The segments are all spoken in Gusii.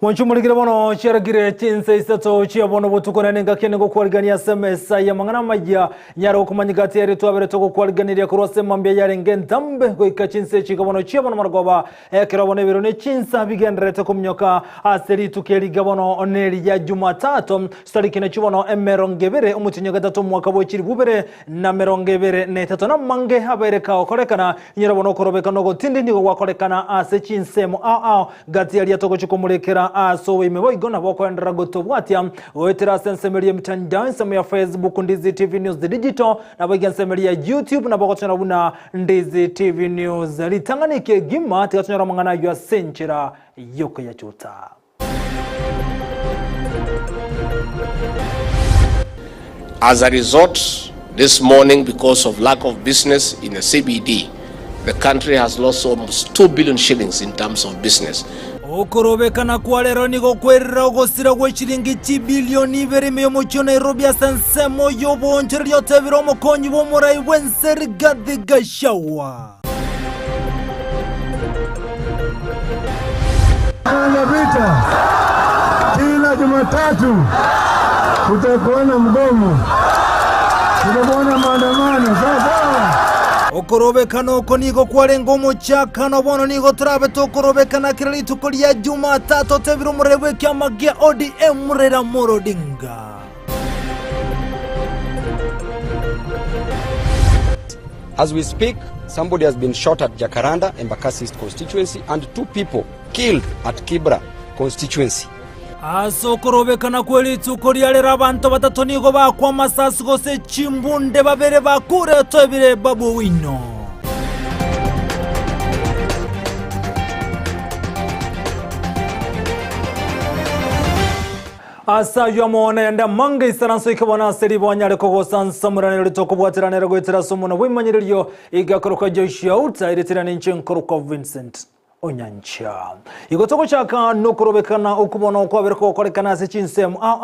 Mwanchumurigire bono chiaragire chinsa isato chia bono botuko naende engaki ene gokwarigania ase emesa y'amang'ana amaya nyare gokomanyika ati ere twabere togokwariganiria korwa ase mambia yarenge entambe goika chinsa echi iga bono chia bono marogoba ekero bono ebiro ne chinsa bigendererete kominyoka ase rituko eri iga bono neri ya Jumatatu chitariki nachio bono emerongo ebere omotienyi o gatato omwaka bwe chilifu ibere na merongo ebere na etato namange abeire kagokorekana Inyora bono okorobekana ogotindi nigo gwakorekana ase chinsemo ao ao, gati aria togochia komorekera ase oboime boigo nabo okoenderera gotobwatia goetera ase ensemo eria emitandao, ensemo ya Facebook Ndizi TV News Digital, naboigo ensemo eria ya YouTube nabo ogotonyora buna Ndizi TV News. Ritang'ani kegima tiga tonyore amang'ana ayio ase enchera yokoyachuta. As a result, this morning because of lack of business in the CBD, the country has lost almost 2 billion shillings in terms of business. Okorobekana kwa rero nigo kwerire ogosira gwe chiringi chibilioni ibere ime y'omochie o Nairobi ase ensemo y'oboonchoreria otebire omokonyi bw'omorai bw'ense Rigathi Gachagua. Fanya vita kila Jumatatu, kutakuwa na mgomo, kutakuwa na maandamano. Sawa sawa. Okorobekana oko nigo kwarenge omochakano, bono nigo torabe tokorobekana kera rituko ria Jumatatu, otebire omoreri bw'ekiama gia ODM Raila Amolo Odinga. As we speak, somebody has been shot at Jacaranda, Embakasi East constituency, and two people killed at Kibra constituency. Ase okorobekana kwe rituko ria rero abanto batato nigo bakwa amasasi gose chimbunde babere bakure toebire Babu Owino. Ase ayio amo nayande amange isaranso ike bono ase ribo anyare kogosansamoranera ritokobwateranera goetera ase omonwa bw'emanyererio igakorokwa Joshua Uta ereterane inche nkorokwa Vincent Onyancha. Igo togochaka nokorobekana okwo bono kwabere kogokorekana ase chinsemo ao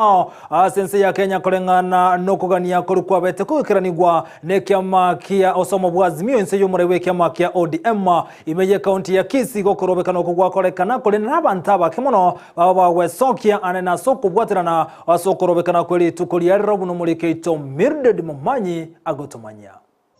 ao ase ense ya Kenya koreng'ana nokogania koria kwabete kogoikeranigwa nekiama kia osomo bwa Azimio inse y'omorai bw'ekiama kia ODM ime y'ekaunti ya Kisii gokorobekana okwo gwakorekana korende nabanto abake mono Baba bagwesokia ane nase okobwaterana ase okorobekana kwe rituko ria rero buna omoriki oito Mildred Momanyi agotomanyia.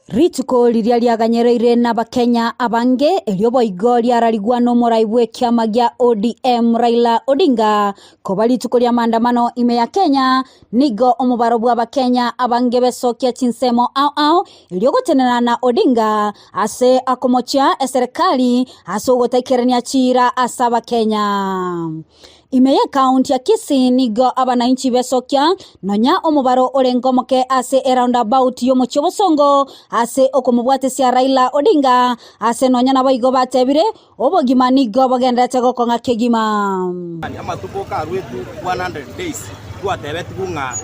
Rituko riria riaganyereire n'Abakenya abange, erio boigo riararigwa n'omorai bw'ekiama gia ODM Raila Odinga koba rituko ri'amaandamano ime ya Kenya, nigo omobaro bw'Abakenya abange besokia chinsemo ao ao erio gotenena na Odinga Ase akomochia eserekari ase ogotaikerania chiira ase Abakenya. Ime y'ekaunti ya Kisii nigo abanainchi besokia nonya omobaro orenge omoke ase eroundabout y'omochie obosongo ase okomobwatesia Raila Odinga ase nonya naboigo batebire obogima nigo bogenderete gokong'a kegima. Amatuko karuetwe 100 days twatebetigwe ng'a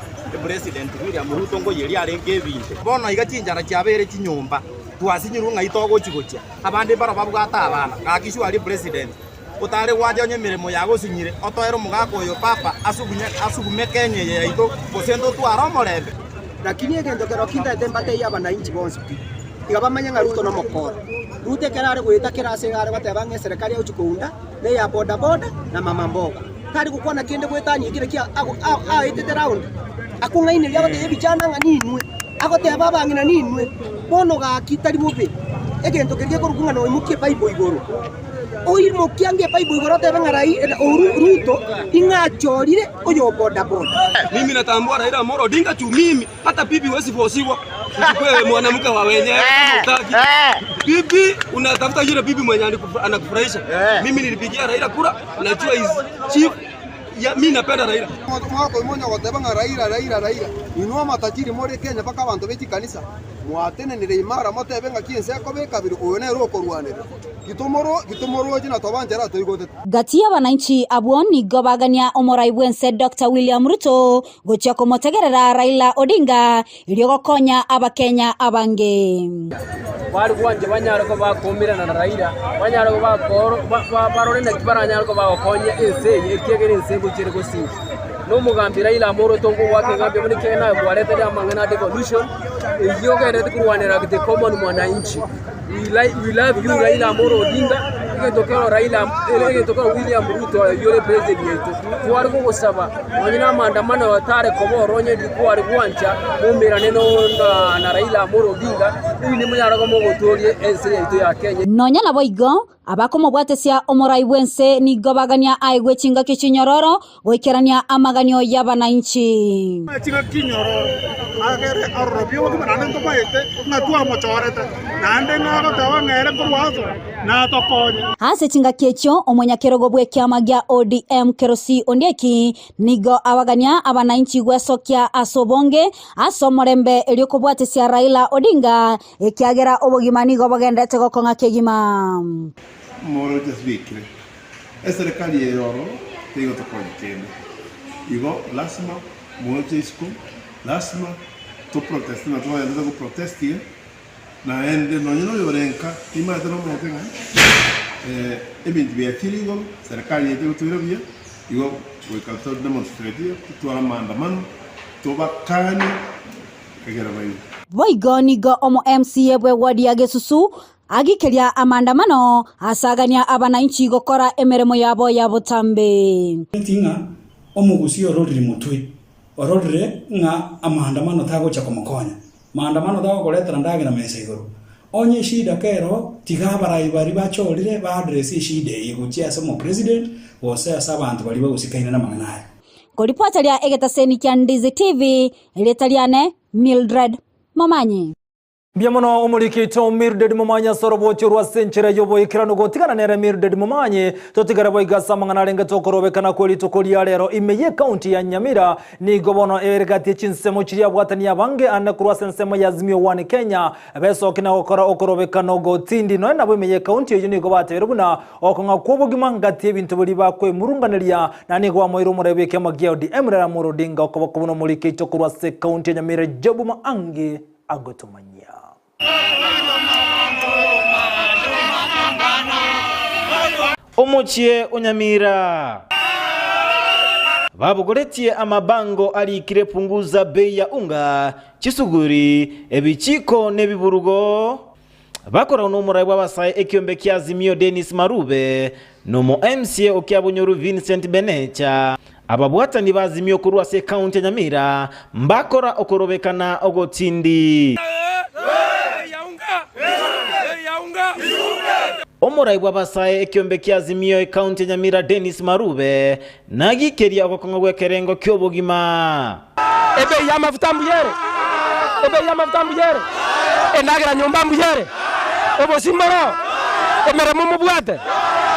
President William Ruto ngoyeria arenge ebinto. Bono iga chinchara chiabeire chinyomba. Twasinyirwe ng'ai togochi-gochia? Abande mbaro babwate abana. Gaki sure president, otare gwancha onye emeremo yagosinyire, otoere omogaka oyo papa asugunye asugume Kenya eye yaito, gose ntotware omorembe? Lakini egento kero kintaete mbatebie abanainchi bonsi pi, tiga bamanye ng'a Ruto nomokora. Ruto ekero are goeta kera ase iga are goteba ng'a eserekari agochi kounda neya bodaboda na mama mboga. Tari gokwana kende goetania ekere kia aetete round, akong'aineria agotebia ebichana ng'a ninwe. Agoteba abang'ina ninwe, bono gaki tari bobe, egento keria gekorokwa ng'a noimokie ebible igoro. Oimokie ange ebible igoro otebe ng'a Rai Oru Ruto ing'a achorire oyo bodaboda. Mimi natambua Raila Amolo Odinga juu mimi hata bibi huwezi forciwa uchukue mwanamke wa wenyewe kama hutaki. Bibi unatafuta yule bibi mwenye anakufurahisha. Mimi nilipigia Raila kura, najua is chief Ya, mi napenda Raila. Mwakoimonya goteba ng'a Raila, Raila, Raila. Inwe amatajiri more Kenya mpaka abanto be chikanisa, mwatenenire imara motebe ng'aki ense ekoba ekabiri, oyo nere okorwanerera. Gitomoro, gitomoroche na toba nchera toigotete. Gati y'abananchi abwo nigo bagania omorai bw'ense Doctor William Ruto gochia komotegerera Raila Odinga erio gokonya abakenya abange. Bare gwancha banyare koba bakoumerana na Raila, banyare koba bakoro barore naki baranyare koba bagokonya ense eye ekiagera ense egochia ere gosinka. Na omogambi Raila Amolo Odinga ogoaka eng'ambia buna ekiagera naye kwaretire amang'ana a devolution, eyio ogenderete korwanera the common mwananchi. We like we love you Raila Amolo Odinga. Egento kero Raila egento kero William Ruto oyio ore president yaito, tware kogosaba nonye na amaandamano ayo tare koba ororo onye ndikware gwancha moumerane na Raila Amolo Odinga, erinde monyare koba mogotooria ense yaito ya Kenya. Nonya naboigo, abakomobwatesia omorai bw'ense nigo bagania aegwe chingaki chinyororo goikerania amaganio y'abanainchi. Chingaki chinyororo agere arorobie obogima, naende ntomaete ng'a twamochorete, naende ng'a agoteba ng'a ere korwa ase natokonye. Ase chingaki echio omonyakerogo bw'ekiama gia ODM Kerosi Ondieki nigo abagania abanainchi gwesokia ase obonge ase omorembe erio kobwatesia Raila Odinga ekiagera obogima nigo bogenderete gokong'a kegima. Moroche asibekire. Eserekari eye ororo tegotokonya kende. Igo lasima moche isiko, lasima to protest na twagenderete go protest iga, naende nonye na oyore nka timanyete nomanyete ng'a ebinto biachire igoro, serikali yaito egotoira buya, igo goika to demonstrate totware amaandamano, tobakanie egere baigwe. Boigo nigo omo MCA bw'eward ya Gesusu Agikeria amaandamano, asagania abanainchi gokora emeremo yabo ya botambe. Nti ng'a omogusii ororire motwe, ororire ng'a amaandamano tagocha komokonya, maandamano tagokoretera ndagera mesa igoro. Onye eshida kero tiga abarai baria bachorire ba address eshida eye gochia ase omopresident gose ase abanto baria bagosikaine namang'ana aya. Koripota ria egetaseni kia Ndizi TV, erieta riane Mildred Momanyi. Mbuya mono omoriki oito Mildred Momanyi ase orobochio rwa ase enchera y'oboikeranu gotigana nere Mildred Momanyi totigare boigo ase amang'ana arenge tokorobekana kwe rituko ria rero ime y'ecounty ya Nyamira nigo bono ere gati chinsemo chiria abwatani abange ane korwa ase ensemo ya Azimio One Kenya besoki na gokora okorobekana ogotindi nonya nabo ime y'ecounty eyio nigo batebire buna okong'a kw'obogima ngati ebinto biria bakwemurunganeria na nigo bamoire omorai bw'ekiama gia ODM Raila Amolo Odinga okoboko buna omoriki oito korwa ase ecounty ya Nyamira Job Maangi agotomanyia. Omochie o Nyamira. Babogoretie amabango arikire Punguza bei ya unga, chisuguri, ebichiko nebiburugo. Bakoragwa nomorai bw'abasae ekiombe kia Azimio Dennis Marube, nomo MCA o Kiabonyoru Vincent Benecha. Ababwatani b'Azimio korwa ase ekaunti ya Nyamira mbakora okorobekana ogotindi. Omorai bw'abasae ekiombe kia Azimio ekaunti ya Nyamira Dennis Marube nagikeria ogokong'a gw'ekerengo ki'obogima. Ebei y'amafuta mbuya ere, ebei y'amafuta mbuya ere, endagera nyomba mbuya ere, obosie mboroo, emeremo mobwate,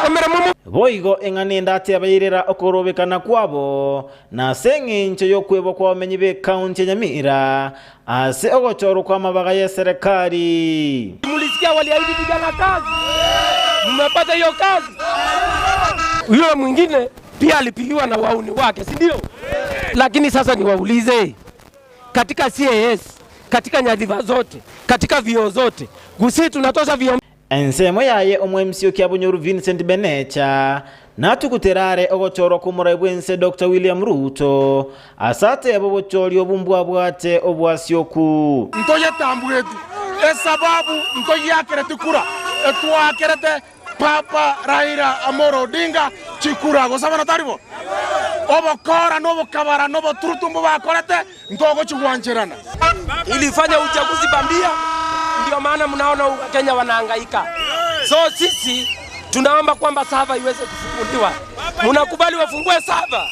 emeremo mo. Boigo eng'ana ende abairera okorobekana kwabo, na ase engencho y'okwebwa kw'abamenyi b'ekaunti ya Nyamira ase ogochorwa kw'amabaga y'eserekari. Mulisikia waliahidi vijana kazi, mmepata hiyo kazi? Yule mwingine pia alipigiwa na wauni wake, si ndio? Lakini sasa niwaulize, katika CAS, katika nyadhifa zote, katika vio zote, Gusii tunatosha vio Ensemo yaye omo-MC o Kiabonyoru Vincent Benecha natugutera are ogochorwa kw'omorai bw'ense Doctor William Ruto ase atebe obochori obo mbwabwate obwasioku. Ntoyetambueti, esababu ntoyiakereti kura, etwakerete Papa Raila Amolo Odinga chikura, gose bono tari bo? Obokora na obokabara na oboturutu mbobakorete, ntogochigwancherana. Ilifanya uchaguzi bandia, ndio maana mnaona Wakenya wanahangaika. So sisi tunaomba kwamba sava iweze kufunguliwa. Mnakubali wafungue sava?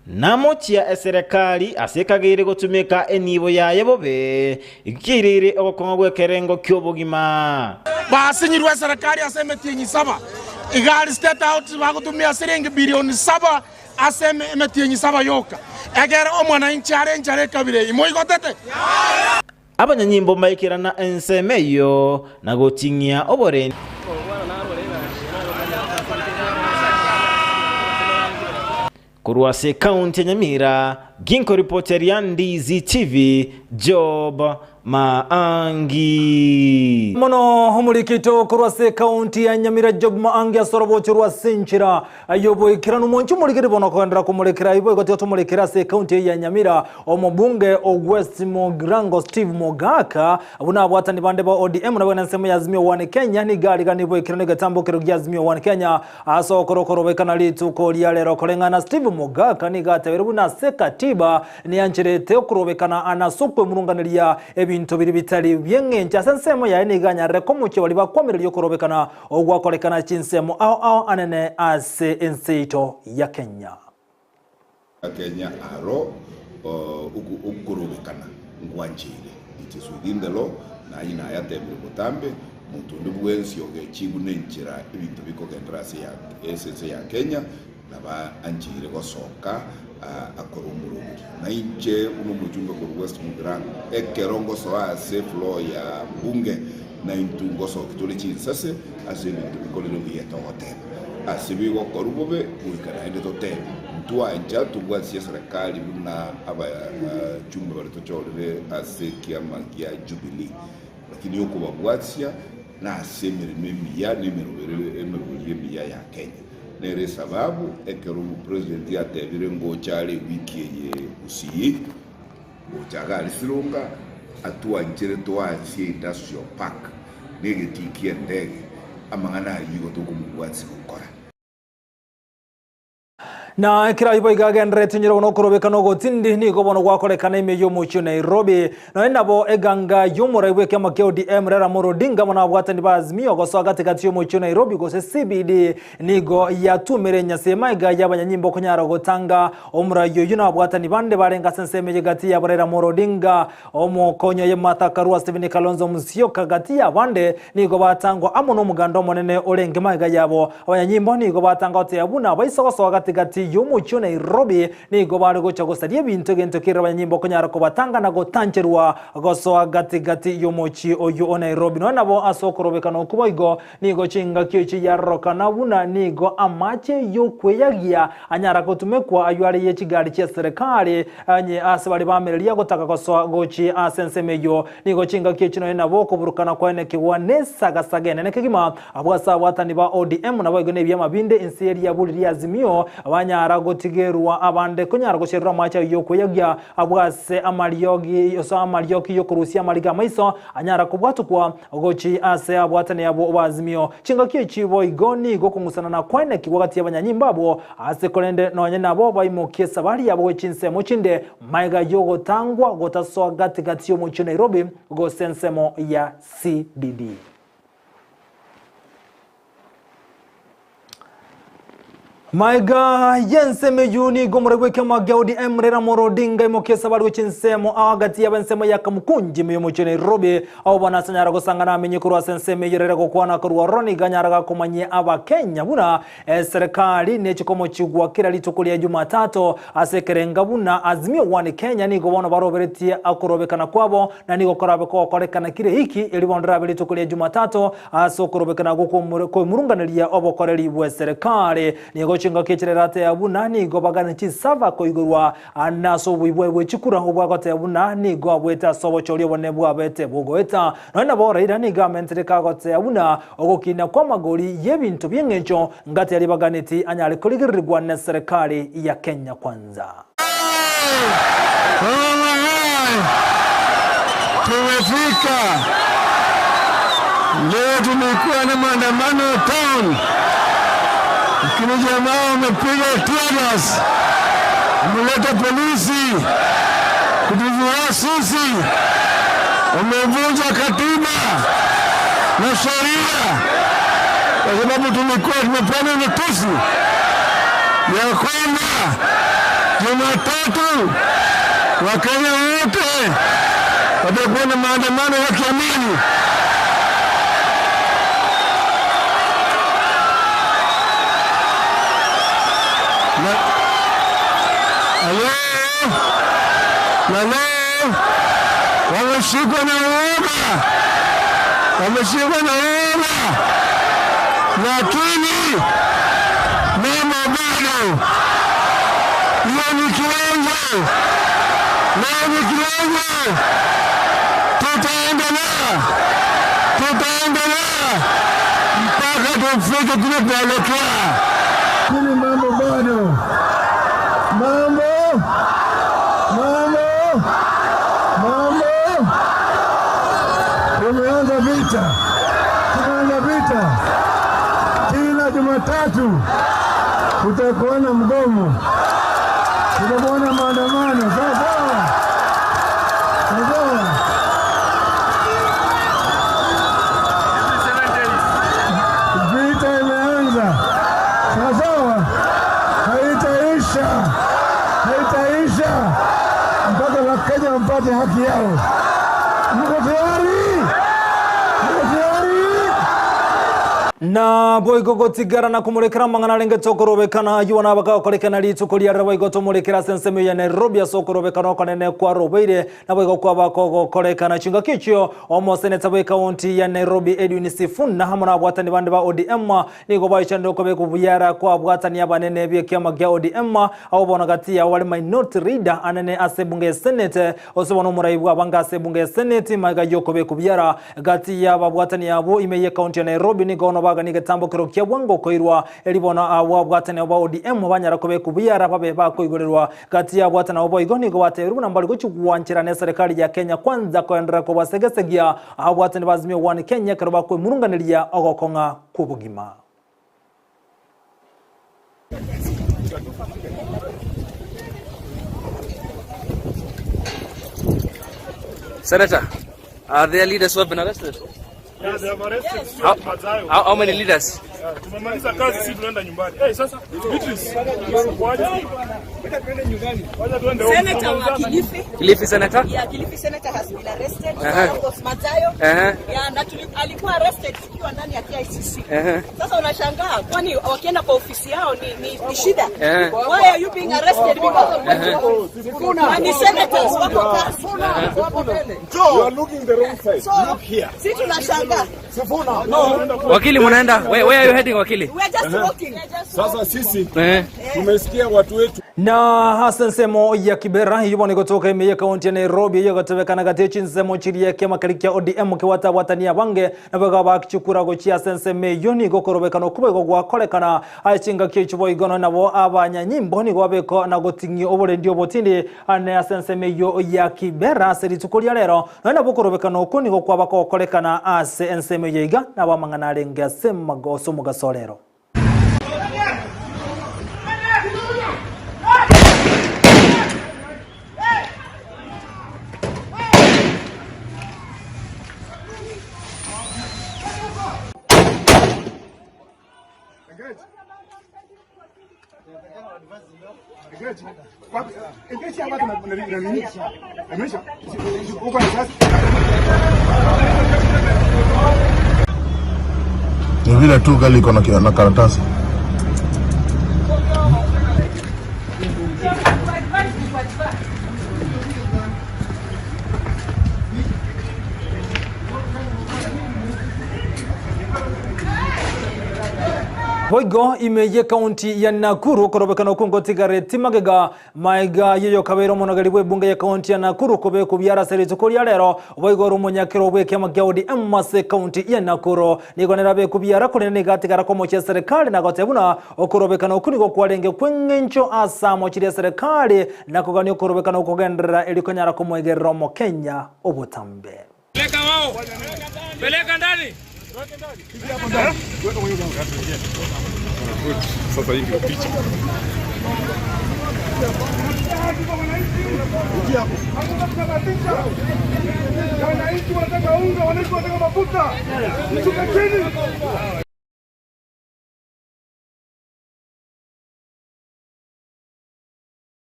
Namochia eserekari ase ekageire gotumeka enibo yaye bobe, ekiairire ogokong'a gw'ekerengo ki'obogima. Basinyirwe eserekari ase emetienyi saba. Igari State House bagotumia siringi bilioni saba ase emetienyi saba yoka. Ekero omwananchi are enchara ekabira eyio, moigotete? Abanyanyimbo mbaikerana ensemo eyio na goting'ia oborendi. Korwa ase ekaunti ya Nyamira, Ginkoripoteria Ndizi TV, Job Maangi. Mono omorikito korwa ase ekaunti ya Nyamira Job Maangi ase orobocho rwa ase enchera y'oboikeranu monche omorikeri bono kogenderera komorekera ibo igo tiga tomorekere ase ekaunti eye ya Nyamira omobunge o West Mugirango Steve Mogaka buna abwatani bande ba ODM nabo ensemo ya Azimio One Kenya nigo arigani boikeranu egetambokero gia Azimio One Kenya Ase okorokorobekana rituko ria rero koreng'ana Steve Mogaka nigo atebeire buna ase katiba neancherete okorobekana ane ase okwemurunganeria ebinto biria bitari bi'eng'encho ase ensemo yaye nigo anyarire komochia baria bakwamereria okorobekana ogwakorekana chinsemo ao ao anene ase ense yaito ya Kenya. Kenya aro okorobekana ngwancheire, it is within the law, na aye nayatebire botambe, monto onde bwensi ogechigwe nenchera ebinto bikogenderera ase ense ya Kenya nabo ancheire gosoka akore omoroberi. Na inche buna omochumbe korwa West Mugirango, ekero ngosoa ase floor ya bunge, naintwe ngosoki tore chinsase ase ebinto bikorire buya togoteba. Ase bigokorwa bobe goika naende totebe, Ntwancha tobwatie eserekari buna abachumbe baria tochorire ase ekiama gia Jubilee, lakini okobabwatia nase emeremo emiya na emeroberi emiya ya Kenya. Nere esababu ekero omopresident atebire ngocha are ewiki eye Gusii, gocha iga aria Sironga, atwanchere toasie Industrial Park na egetii ki'endege, amang'ana ayio igo tokomobwatia gokora. Na ekero ayio boigo agendererete nyoro bono okorobekana ogotindi nigo bono gwakorekana ime y'omochie o Nairobi. Nonya nabo eganga y'omorai bw'ekiama kia ODM Raila Amolo Odinga amo nababwatani ba Azimio gosoa gati-gati y'omochie o Nairobi gose CBD nigo yatumire enyasi maiga y'abanyanyimbo konyara gotanga omorai oyio nababwatani bande barenge ase ensemo eye gati yabo Raila Amolo Odinga Omokonyi oye Martha Karua, Stephen Kalonzo Musyoka gati y'abande nigo batangwa amo nomoganda omonene orenge magega yabo. Abanyanyimbo nigo batanga goteba buna baisa gosoa gati gati y'omochie o Nairobi nigo bare gocha gosaria ebinto egento kere abanyanyimbo konyara kobatanga na gotancherwa gosoa gati gati y'omochie oyio o Nairobi. Nonya nabo ase okorobekana okwo boigo nigo chingaki echi yarorokana buna nigo amache y'okweyagia anyara gotumekwa ayio are ye chigari chia serikali Onye ase baria bamereria gotaka gosoa gochia ase ensemo eyio, nigo chingaki echi nonya nabo okoburukana kwaenekigwa nesagasaga enene kegima. Abwo ase abwatani ba ODM naboigo nebiama binde inse ye riaburi ria Azimio banyara gotigerwa abande konyara gosiererwa amache ayio y'okweyagia abwo ase amariogi ase amarioki yokorusia amariga amaiso anyara kobwatukwa Gochia ase abwatani abwo b'Azimio. Chingaki echi boigo nigo okong'usanana kwaenekigwa gati y'abanyanyimbo abwo, ase korende nonye nabo baimokie esabari yabo gochia chinsemo chinde magega y'ogotangwa gotasoa gati gati y'omochie o Nairobi gose ensemo ya CBD. Maega y'ensemo eyio nigo omorwoti bw'ekiama gia ODM Raila Amolo Odinga aimokia esabari gochia ensemo ao agati y'abensemo ya Kamukunji ime y'omochie o Nairobi ao bono ase anyare gosangana amenye korwa ase ensemo eyio Raila gokwana korwa ororo nigo anyare gakomanyia abakenya buna eserekari neche komochigwa kera rituko ria Jumatatu ase ekerenga buna Azimio One Kenya nigo bono baroberetie okorobekana kwabo na nigo korabe kogokorekana kire hiki erio bono rirabe rituko ria Jumatatu Ase okorobekana gw'okwemurunganeria obokoreri bw'eserekari, nigo chingaki chireratea buna nigo bagane chisava koigorwa, na ase oboibwa bwe chikura obwagoteba buna nigo abwete ase obochori obonene bwabete bogoeta. Nonya nabo Raila nigo amentereka agoteba buna ogokina kw'amagori y'ebinto bi'engencho ngati aria baganeti anyare korigererigwa neserekari ya Kenya Kwanza. Tumefika leo, tumekuwa na maandamano town, lakini jamaa wamepiga teargas, wameleta polisi kutuzuia sisi, wamevunja katiba na sheria kwa sababu tulikuwa tumefanya notisi ya kwamba Jumatatu Wakenya wote watakuwa na maandamano ya kiamani. Na leo wameshikwa na uoga, wameshikwa na uoga, lakini mama bado hiyo ni kiwango. Nani kidogo? Tutaendelea, tutaendelea mpaka tufike kule tunaelekea. Lakini mambo bado, mambo mambo mambo, tumeanza vita, tumeanza vita. Kila Jumatatu kutakuwa na mgomo, kutakuwa na maandamano. Sawa sawa, sawa sawa. Vita imeanza, sawa sawa, haitaisha, haitaisha mpaka Wakenya wapate haki yao. Mko tayari? Mko tayari? Na boigo gotigara na kumurekera mang'ana arenge tokorobekana aywo na bagakorekana rituko riarire boigo tomorekera ase ensemo ya Nairobi ase okorobekana okonene kwarobeire na boigo kwaba kogokorekana chingaki echio omoseneta bwe ekaunti ya Nairobi Edwin Sifuna amo na abwatani bande ba ODM nigo baichanire okobeka obuyara kwa abwatani abanene b'ekiama kia ODM abo bono gati yabo bare minority leader anene ase ebunge ya Senate ose bono omorai bw'abange ase ebunge ya Senate magega y'okobeka obuya Gati y'ababwatani abwo ime y'ekaunti ya Nairobi nigo bono bagania egetambokero kia bwango koirwa, eri bono abwo abwatani abo ba ODM banyara kobekwa buya babe bakoigorerwa. Gati y'abwatani abo boigo nigo batebirie buna mbare gochia gwancherana eserekari ya Kenya Kwanza koenderera kobasegesegia ababwatani ba Azimio One Kenya ekero bakwemurunganeria ogokong'a kw'obogima. Senator, are there leaders who have been arrested? Yeah, they have arrested How, Stuart Madzayo. how many leaders? Yeah, Tumemaliza kazi sisi tunaenda nyumbani. Eh, sasa Beatrice, waje. Wacha tuende nyumbani. Wacha tuende home. Senator wa Kilifi. Kilifi senator? Yeah, Kilifi senator has been arrested. Aha. Of Mathayo. Aha. Yeah, na tuli, alikuwa arrested tukiwa ndani ya KICC. Aha. Sasa unashangaa kwani wakienda kwa ofisi yao ni, ni, ni shida. Aha. Why are you being arrested because of Aha. Na ni senators wako kazi. You are looking the wrong side. So, Look here. si tunashangaa. Wakili munaenda? Where, where are you heading wakili? We are just walking. Sasa sisi Eh. tumesikia watu wetu Na hasa ensemo ya Kibera iyo bono igotoka ime ye kaunti ya Nairobi iyo egotebekana gati chinsemo chiria ekiama keria kia ODM kewata abange nabo iga bakichukura gochia ase ensemo eyio nigo okorobekana okwo boigo gwakorekana aye chingaki echio boigo nonye nabo abanyanyimbo nigo babekwa na goting'ia oborendi obotindi ane ase ensemo eyio ya Kibera ase rituko ria rero nonye nabo okorobekana okwo nigo kwaba kogokorekana ase ensemo eyio iga nabo amang'ana arenge ase ase omogaso rero. Ni vile tu gari iko na na karatasi. Boigo ime y'ekaunti ya Nakuru korobekana okwo ngotigareti magega maiga yeyo kabere omonogeri bw'ebunge y'ekaunti ya Nakuru kobekwa biara ase rituko ria rero boigo ore omonyakero bw'ekiama kia ODM ase ekaunti ya Nakuru nigo nerabekwa biara korende nigo atigara komochia eserekari na goteba buna okorobekana okwo nigo kwarenge kw'eng'encho ase amochirie eserekari na kogania okorobekana okogenderera erio konyara komoegerera omokenya obotambe. Peleka wao. Peleka ndani. Sasa hii ndio picha. Wananchi wanataka unga, wananchi wanataka mafuta. Shuka chini.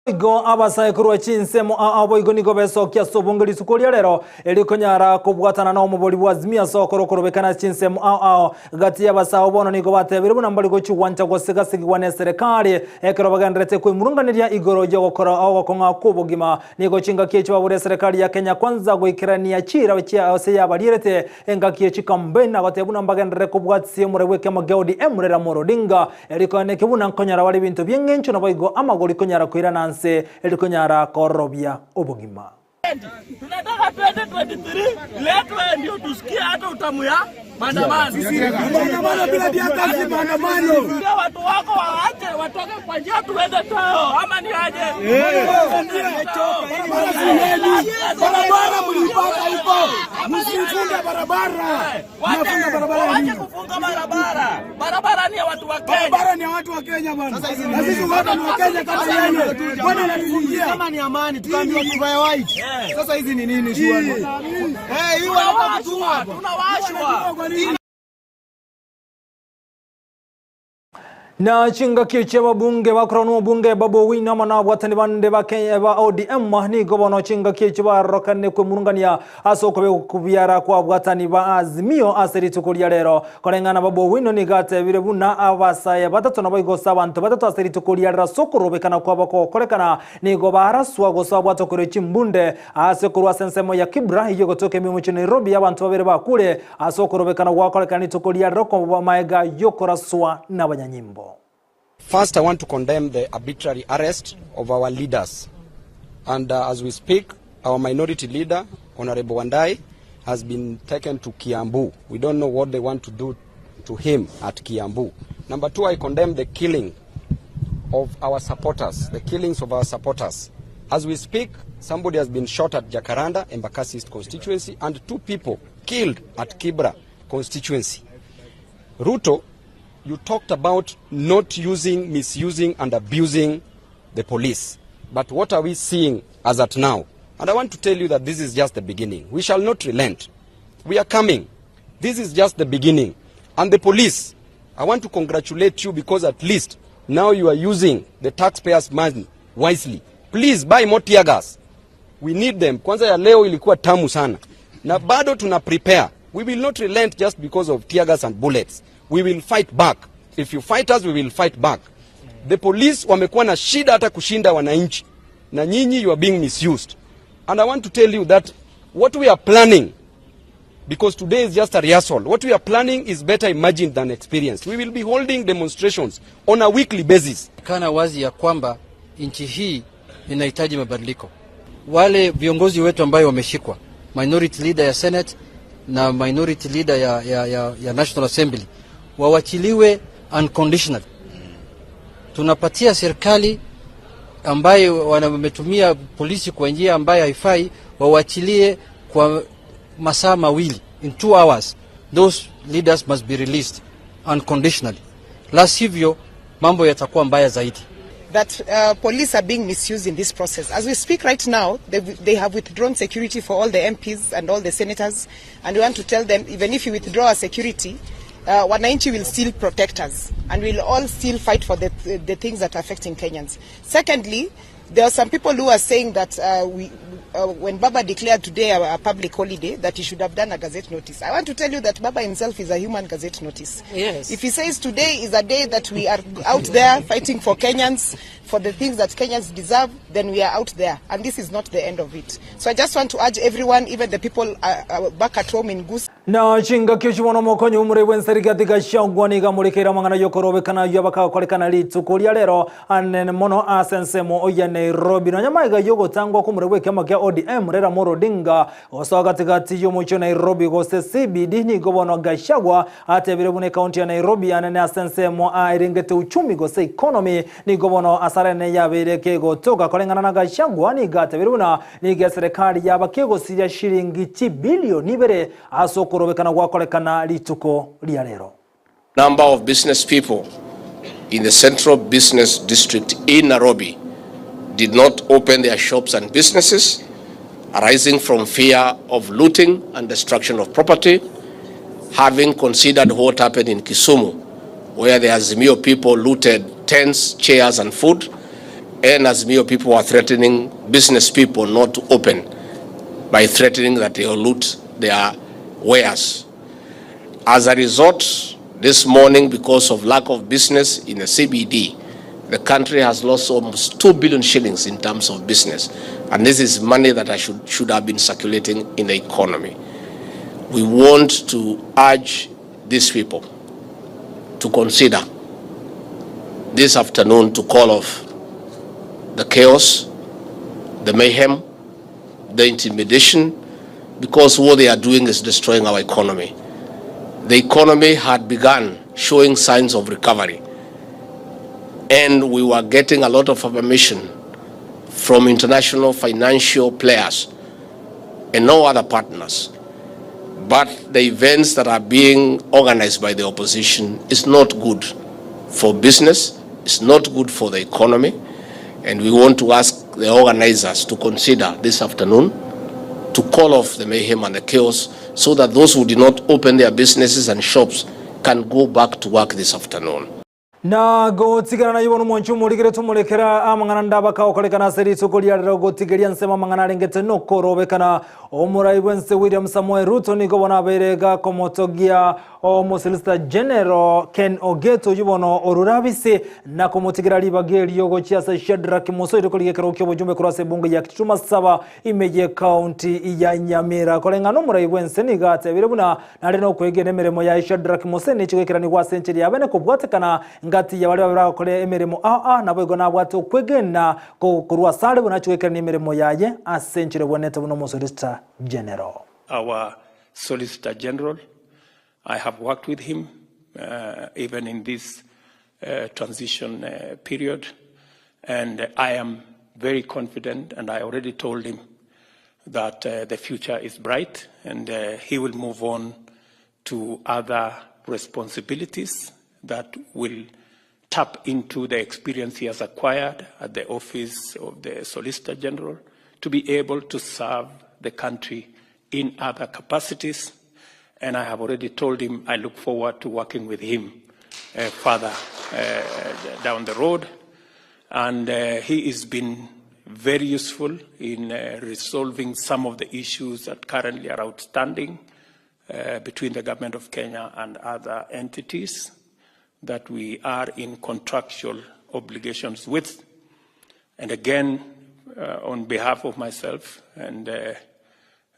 Boigo abasae korwa chinsemo aa boigo nigo besokia ase obonge rituko ria rero erio konyara kobwatana na omobori bwa Azimio ase okora okorobekana ase chinsemo ao ao. Gati y'abasae abwo bono nigo batebire buna mbari gochia gwancha gosigasigigwa n'eserekari ekero bagendererete kwemurunganeria igoro y'ogokora ogokong'a kw'obogima. Nigo chingaki echio babure eserekari ya Kenya Kwanza goikerania chiira chia ase yabarierete engaki ye chikambeini na goteba buna mbagenderere kobwatisia omorwai bw'ekiama gia ODM Raila Amolo Odinga. Erio koeneki buna nkonyora bare ebinto bi'engencho naboigo amagori konyara koirana. baikaranse eri konyara kororobia obogima. Tunataka 2023 iletwe ndio tusikie hata utamu ya maandamano. Maandamano bila tear si maandamano. Pia watu wako waache watoke kwa njia tuende tao ama ni aje? Barabara si yenu. Barabara mlipata iko. Msifunge barabara. Mnafunga barabara ya Waache nini? kufunga barabara. Barabara ni ya watu wa Kenya. Barabara ni ya watu wa Kenya bwana. Na sisi wote ni wa Kenya kama yeye. Bwana anatufungia. Kama ni amani tukaambiwa tuvae white. Sasa hizi ni nini shua? Eh, hii wanataka kutuua hapa. Tunawashwa. Na chingaki chia babunge bakorana obunge Babu Owino amo na abwatani bande ba Kenya ba ODM nigo bono chingaki echi barorokane kwemurungania ase okobe kwa abwatani ba Azimio ase rituko ria rero. Koreng'ana Babu Owino nigo atebire buna abasae batato nabo igosa abanto batato ase rituko ria rero ase okorobekana kwabo kogokorekana nigo baraswa gose babwatwa korwa chimbunde ase korwa ase ensemo ya Kibra eywo egotoka ime omochie Nairobi abanto babere bakure ase okorobekana gwakorekana rituko ria rero koba maega yokoraswa nabanyanyimbo. First, I want to condemn the arbitrary arrest of our leaders. And as we speak, our minority leader, Honorable Wandayi, has been taken to Kiambu. We don't know what they want to do to him at Kiambu. Number two, I condemn the killing of our supporters, the killings of our supporters. As we speak, somebody has been shot at Jacaranda, Embakasi East constituency, and two people killed at Kibra constituency. Ruto, you talked about not using, misusing, and abusing the police. But what are we seeing as at now? And I want to tell you that this is just the beginning. We shall not relent. We are coming. This is just the beginning. And the police, I want to congratulate you because at least now you are using the taxpayers' money wisely. Please buy more tear gas. We need them. Kwanza ya leo ilikuwa tamu sana. Na bado tuna prepare. We will not relent just because of tear gas and bullets. We will fight back. If you fight us, we will fight back. The police wamekuwa na shida hata kushinda wananchi. Na nyinyi you are being misused. And I want to tell you that what we are planning, because today is just a rehearsal, what we are planning is better imagined than experienced. We will be holding demonstrations on a weekly basis. Kana wazi ya kwamba nchi hii inahitaji mabadiliko. Wale viongozi wetu ambayo wameshikwa, minority leader ya Senate na minority leader ya National Assembly wawachiliwe unconditionally. Tunapatia serikali ambayo wametumia polisi kwa njia ambayo haifai, wawachilie kwa masaa mawili, in 2 hours those leaders must be released unconditionally, la sivyo mambo yatakuwa mbaya zaidi. That police are being misused in this process. As we speak right now, they have withdrawn security for all the MPs and all the senators, and we want to tell them, even if you withdraw our security, wananchi will still protect us, and we'll all still fight for the things that are affecting Kenyans. Secondly, there are some people who are saying that when Baba declared today a public holiday, that he should have done a gazette notice. I want to tell you that Baba himself is a human gazette notice. If he says today is a day that we are out there fighting for Kenyans, for the things that Kenyans deserve, then we are out there. And this is not the end of it. So I just want to urge everyone, even the people back at home in Gusii. Na chingaki chibono omokonyi omorei bw'enserigati Gachagua niga amorekeire amang'ana yokorobekana ayio abakagokorekana rituko ria rero anene mono ase ensemo ya Nairobi. Nonya maiga yogotangwa kw'omorei bw'ekiama kia ODM Raila Amolo Odinga gosoa gatigati y'omochie o Nairobi gose CBD nigo bono Gachagua atebire buna ekaunti ya Nairobi anene ase ensemo aerengete uchumi gose economy nigo bono asarene yabeire kegotoka koreng'ana na Gachagua nigo atebire buna nigo eserekari yaba kegosiria shilingi chibilioni ibere ase okorobekana gwakorekana rituko ria rero. Number of business people in the Central Business District in Nairobi did not open their shops and businesses, arising from fear of looting and destruction of property, having considered what happened in Kisumu, where the Azimio people looted tents, chairs and food, and Azimio people were threatening business people not to open by threatening that they will loot their wares. As a result, this morning, because of lack of business in the CBD, the country has lost almost 2 billion shillings in terms of business. And this is money that I should have been circulating in the economy. We want to urge these people to consider this afternoon to call off the chaos, the mayhem, the intimidation, because what they are doing is destroying our economy. The economy had begun showing signs of recovery, and we were getting a lot of affirmation from international financial players and no other partners. But the events that are being organized by the opposition is not good for business, it's not good for the economy, and we want to ask the organizers to consider this afternoon to call off the mayhem and the chaos so that those who did not open their businesses and shops can go back to work this afternoon. Na gotigana naye bono omonche omorigere tomorekera amang'ana ndabaka okorekana ase rituko ria rero gotigeria nsemo amang'ana arengete nokorobekana. Omorai bwense William Samoei Ruto nigo bono abeire gakomotogia Omosolicitor General Ken Ogeto oyio bono orure abise na komotigera ribaga erio gochia ase Shadrack Musoire korigia ekerogo ki'obochumbe korwa ase ebunge ya Kitutu Masaba ime y'ekaunti ya Nyamira. Koreng'ana omorai bwense nigo atebire buna Nare nokwegena emeremo yaye Shadraki Mose nechi goikeranigwa ase enchera ya bene kobwatekana ngati ya baria babere bagokora emeremo ao ao, naboigo nabwate okwegena korwa asare buna achi goikerania emeremo yaye ase enchera ebwenerete buna Omosolicitor General. Our Solicitor General, I have worked with him even in this transition period and I am very confident and I already told him that uh, the future is bright and uh, he will move on to other responsibilities that will tap into the experience he has acquired at the office of the Solicitor General to be able to serve the country in other capacities. And I have already told him I look forward to working with him uh, further uh, down the road. And uh, he has been very useful in uh, resolving some of the issues that currently are outstanding uh, between the government of Kenya and other entities that we are in contractual obligations with. And again, uh, on behalf of myself and uh,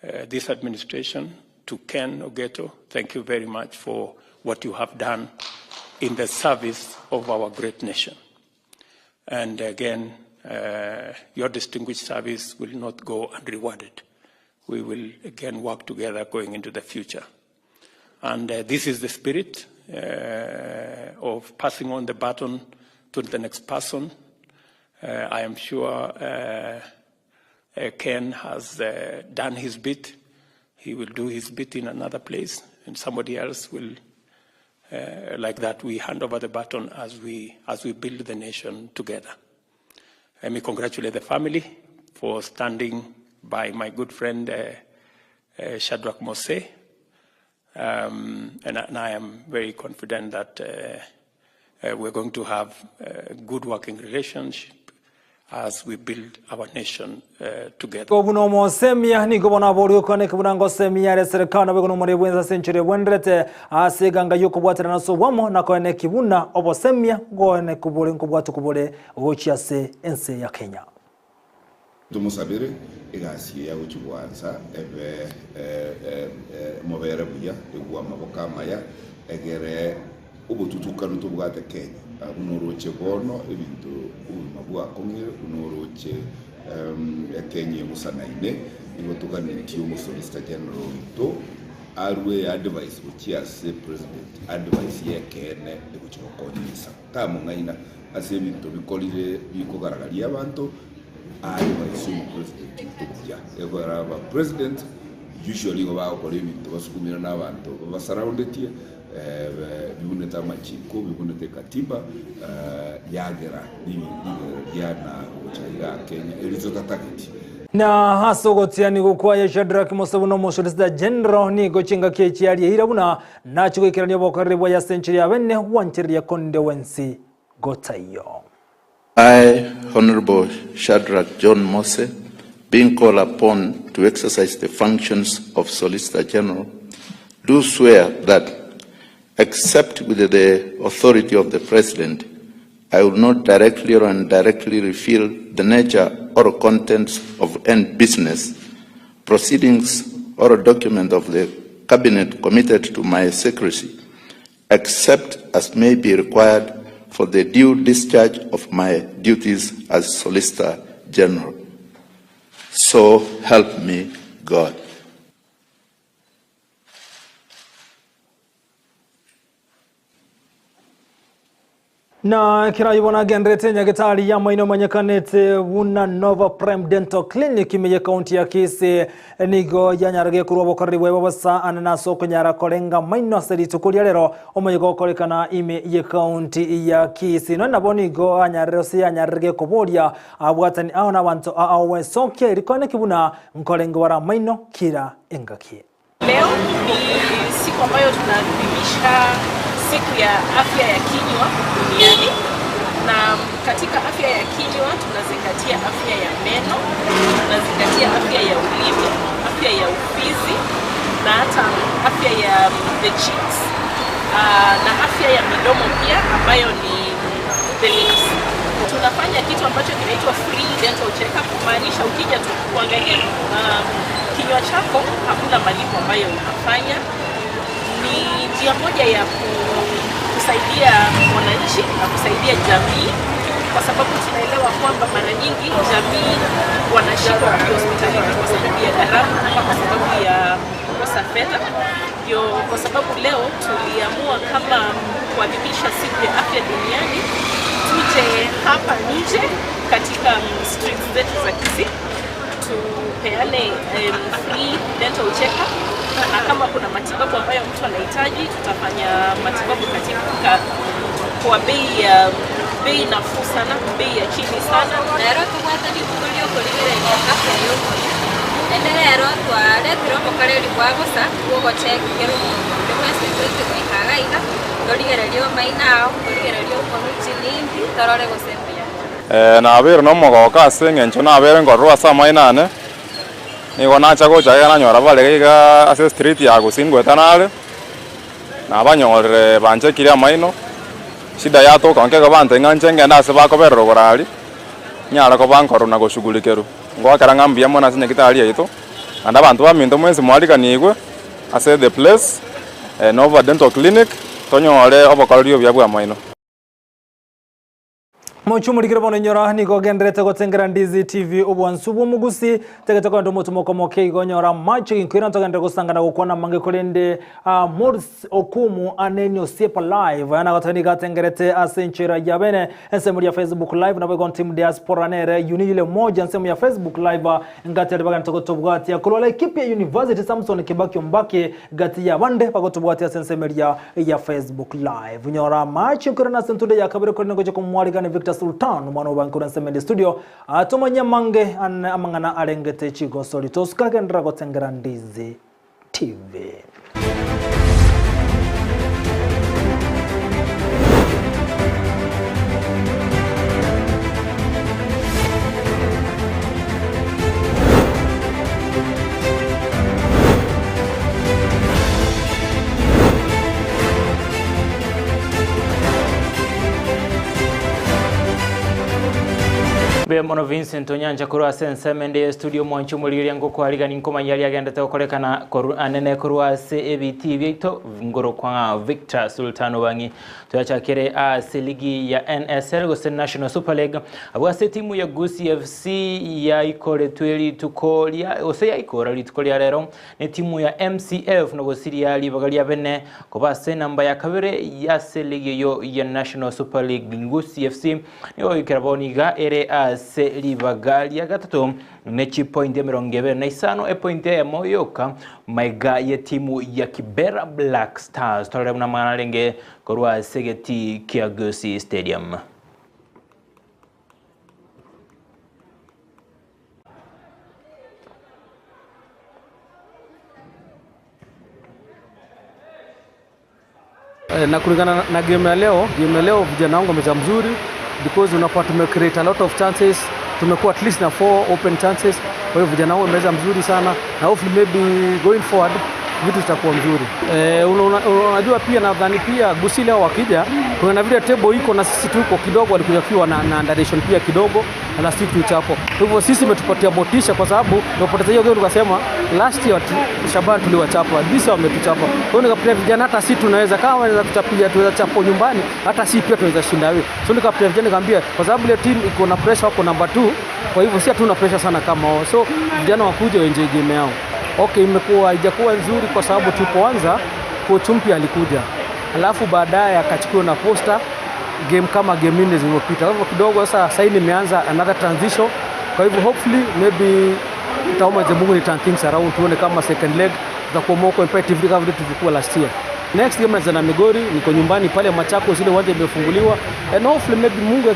uh, this administration, to Ken Ogeto, thank you very much for what you have done in the service of our great nation. And again, uh, your distinguished service will not go unrewarded. We will again work together going into the future. And uh, this is the spirit uh, of passing on the baton to the next person. Uh, I am sure uh, uh, Ken has uh, done his bit. He will do his bit in another place, and somebody else will. Uh, like that, we hand over the baton as we, as we build the nation together. Let me congratulate the family for standing by my good friend uh, uh, Shadrach Mose. Um, and, and I am very confident that uh, uh, we're going to have a good working relationship as we build our nation uh, together. Buna omosemia nigo bono aboria okoaneka buna ngosemia are eserekari naboigo nomoriri bwense ase enchera ebwenerete ase eganga y'okobwaterana ase obwamo na koeneki buna obosemia ngoeneki bore nkobwatokwa bore gochia ase ense ya Kenya. Tomosabere egasi eye agochia goansa ebe mobere buya, egwe amaboko amaya, egere obotutukanu tobwate Kenya. Buna oroche bono ebinto obogima bwakong'ire, buna oroche Kenya egosanaine, nigo toganetie omosolicitor general oito arue advice gochia ase president, advice y'ekeene egochia gokonya egesaku. Tamong'aina ase ebinto bikorire bikogaragaria abanto, Advice omopresident oito buya egokora aba president usually igo bagokora ebinto basukumire na abanto babasurroundetie bibunete amachiko bibunete ekatiba yagera riberera riana gocha igaa Kenya eri totatageti. Na ase ogotianigwa kwaye Shadraki Mose buna Omosolicitor General nigo chingaki echi arieire buna nachie goikerania obokoreri bwaye ase enchera ya bene gwanchereria konde gwensi gotaiyo. I, Honourable Shadrack John Mose, being called upon to exercise the functions of Solicitor General, do swear that, except with the authority of the President, I will not directly or indirectly reveal the nature or contents of any business, proceedings or document of the Cabinet committed to my secrecy, except as may be required for the due discharge of my duties as Solicitor General. So help me God. Na ekero ayio bono agenderete nyagetari y'amaino emanyekanete buna Nova Prime Dental Clinic ime ye county ya Kisii nigo yanyarage korwa obokoreri bwaye bobosa ane nase okonyara korenga amaino ase rituko ria rero omoyega okorekana ime ye county ya Kisii. Nonya nabo nigo anyarire ase yanyarire koboria abwatani ao na abanto ao gwesokia eri koeneki buna nkorenge bare amaino kira engaki. Leo ni siku ambayo tunaadhimisha siku ya afya ya kinywa duniani, na katika afya ya kinywa tunazingatia afya ya meno, tunazingatia afya ya ulimi, afya ya ufizi na hata afya ya the cheeks, na afya ya midomo pia ambayo ni the lips. Tunafanya kitu ambacho kinaitwa free dental checkup, kumaanisha ukija tu kuangalia kinywa chako hakuna malipo ambayo unafanya. Ni njia moja ya kusaidia wananchi na kusaidia jamii, kwa sababu tunaelewa kwamba mara nyingi jamii wanashindwa kuja hospitalini kwa sababu ya gharama ama kwa sababu ya kukosa fedha. Ndio kwa sababu leo tuliamua kama kuadhimisha siku ya afya duniani, tuje hapa nje katika streets zetu za Kisii tupeane free dental checkup, na kama kuna matibabu ambayo mtu anahitaji tutafanya matibabu katika kwa bei nafuu sana, bei ya chini sana. Rero tubwate rituko ria okorigereria afya ya omoyo, naende rero twaretire obokoreri bwa bosa bwogochekera omonto onde bwensi toike goika iga iga, torigererie omaino ao, torigererie omonwe chiningi, torore gose mbuya mono. Nabeire nomogooko ase eng'encho nabeire nkororwa ase amaino ane, nigo nacha gocha iga nanyora bare iga ase street ya Gusii ngoeta nare, nabanyorire banchekire amaino, shida yatoka nkegwa bantebia ng'a inche ngende ase bakoberera oborari, nyare koba nkorwa na goshughulikerwa. Ngoakera ng'a mbuya mono ase nyagetari yaito, naende abanto baminto mwensi mwariganigwe ase the place, Nova Dental Clinic, tonyore obokoreri obuya bw'amaino. Mochie omorikire bono inyora nigo ogenderete gotengera Ndizi TV obwansu bw'omogusi tegete kogenda omotumo okomoke igo nyora amache ginkoira ntogenderere gosangana gokwana amange korende ah, Morris Okumu aneni Osiepa live aya nagoteba nigo atengerete ase enchera ya bene ensemo ya Facebook live nabo igo team diaspora nere uni ile moja ensemo ya Facebook live ngati ari bagante gotobwatia korwa Laikipia University Samson Kibaki Ombaki Gati y'abande bagotobwatia ase ensemo eria ya Facebook Live. Nyora amache nkoirana ase entunde ya kabere korende ngocha komwarigani Victor Sultan omwana obange korwa ensemo ende studio atomanye amange ane amang'ana arengete chigosori tosuka genderera gotengera Ndizi TV. Mbuya mono Vincent Onyancha korwa ase ensemo ende ye studio mwanche omorigereria ngokwarigani nkomanya aria agendete gokorekana koru anene korwa ase ebitii biaito ngorokwa ng'a Victor Sultan Obang'i Toyachakere ase ligi ya NSL gose National Super League abwo ase etimu ya Gusii FC yaikoretwe rituko ria gose yaikora rituko ria rero netimu ya MCF na gosiria ribaga ria bene koba ase enamba ya kabere ase ligi eyo ya National Super League. Gusii FC nigo goikera bono iga ere ase ribaga ria gatato ne chipointi emerongo ebere na isano epointi eyemo yoka maiga yetimu ya Kibera Black Stars. Torore buna amang'ana arenge korwa ase egetii kia Gusii Stadium. Na kulingana na game ya leo, game ya leo vijana wangu wamecheza mzuri because unakuwa tume create a lot of chances, tumekuwa at least na 4 open chances. Kwa hiyo vijana wangu wamecheza mzuri sana na hopefully maybe going forward vitu zitakuwa mzuri. Unajua pia nadhani pia Gusii leo wakija kuna vile table iko na sisi tuko kidogo, walikuja kiwa na direction pia kidogo. na last week tulichapwa. Kwa hivyo sisi imetupatia motisha, kwa sababu tumepoteza hiyo game tukasema last year tu, Shaban tuliwachapa, this year wametuchapa. Kwa hiyo nikapatia vijana, hata si tunaweza, kama wanaweza kuchapia, tunaweza chapo nyumbani, hata si pia tunaweza shinda wewe. So nikapatia vijana nikamwambia, kwa sababu ile team iko na pressure, wako number 2, kwa hivyo si hatuna pressure sana kama wao, so vijana wakuje waenjoy game yao. Okay, imekuwa haijakuwa nzuri kwa sababu tulipoanza coach mpya alikuja, alafu baadaye akachukuliwa na Posta game kama game nne zilizopita. Kwa hivyo kidogo sasa sasa nimeanza another transition. Kwa hivyo hopefully maybe tutaomba Mwenyezi Mungu ni turn things around, tuone kama second leg tutakuwa more competitive kama vile tulivyokuwa last year. Next game nacheza na Migori, niko nyumbani pale Machakos, ile uwanja imefunguliwa and hopefully maybe Mungu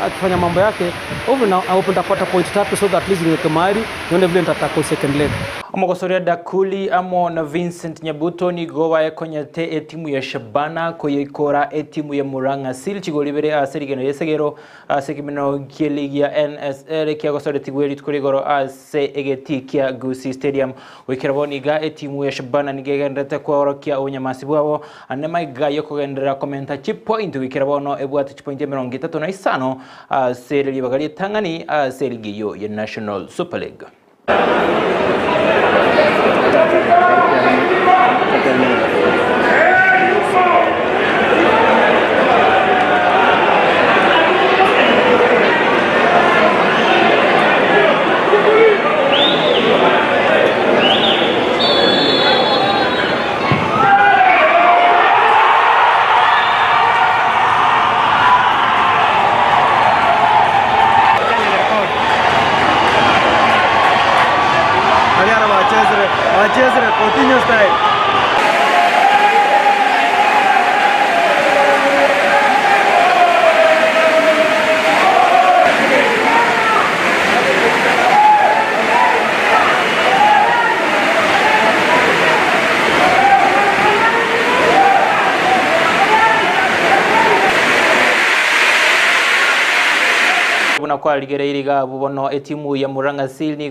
akifanya mambo yake, hopefully na hope nitapata point tatu so that at least niweke mahali nione vile nitatackle second leg. Omogosoria Dakuli amo na Vincent Nyabuto nigo baekonyete etimu ya Shabana koyeikora etimu ya Murang'a Seal chigori bere ase rigeno riesegero ase ekemeno kia ligi ya NSL kiagosoretigwe rituko rigoro ase egeti kia Gusii Stadium. Goikera bono iga etimu ya Shabana nigo egenderete kworokia obonyamasi bwabo ande maiga yokogenderera komenta chipoint goikera bono ebwate chipoint 35 ase ribaga rietang'ani ase ligi eyo ya National Super League. Bachezere Coutinho style. Buna kwarigereire iga bono etimu ya Murang'a Seal nigo.